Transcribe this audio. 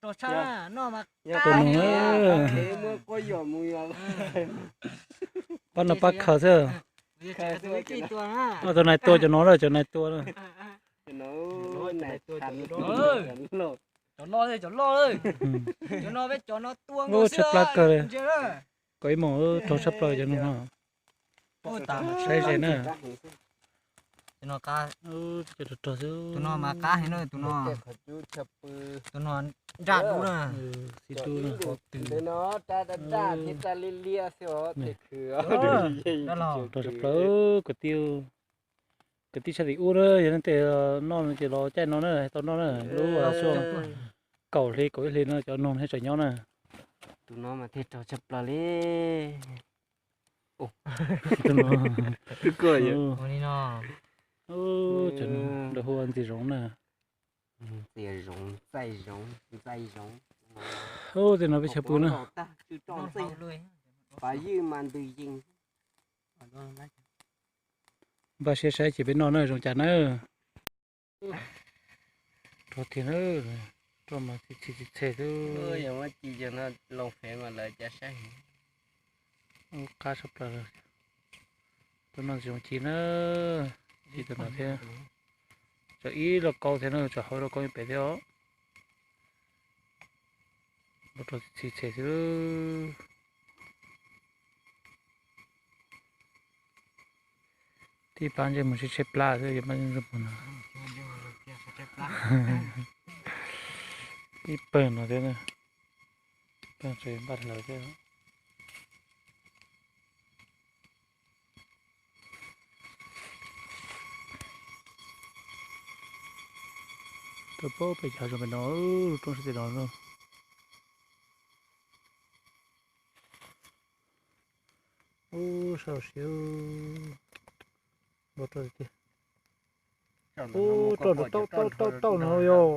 Tus no, pab no pab khaws xwb. Tus nais tua cov no lawm, cov nais tua na. Cov no, cov loj, cov no peb cov no tua nkaus xwb. Tshaib plab kawg li. Kaum ib moos raug tshaj plaws cov no. Saib ze na. Cov no qab, tus no mas qab heev na, tus no, tus no nraj dub na. Xib dub na. Raug tshaj plaws kwv tij, kwv tij sab tim ub na, yog leej twg noj no ces los caij no na, tau noj na, lub xyoo kaum hli kaum ib hli no cov noog thiaj tseem nyob na. Tus no mas thiaj raug tshaj plaws li. Tus no, tus no, hu ua ntxim zoov na. Ub, tej no peb chaw pw na. Npaj siab saib ces peb noj na, zoo cas na. Rog tiag na, rog mas txi txi txhe xwb. Qab tshaj plaws. Tus no tsis zoo ci na, ci tus no thiab. Tsam ib lauj kaub thiab na, tsam hauv lauj kaub pem thiab os. Ua rau txi txhe xwb. Tib pab ntsej muag tshaib tshaib plab xwb, yog pab ntsej muag no. Ib pawg no thiab, pawg tseem npaj hlaws thiab. Rau pab pem cov zoo pem no, lub roob sab tim no. Ub, sab siab. Npau roj tiag. Ub, roj nrov tauj tauj tauj tauj no yog.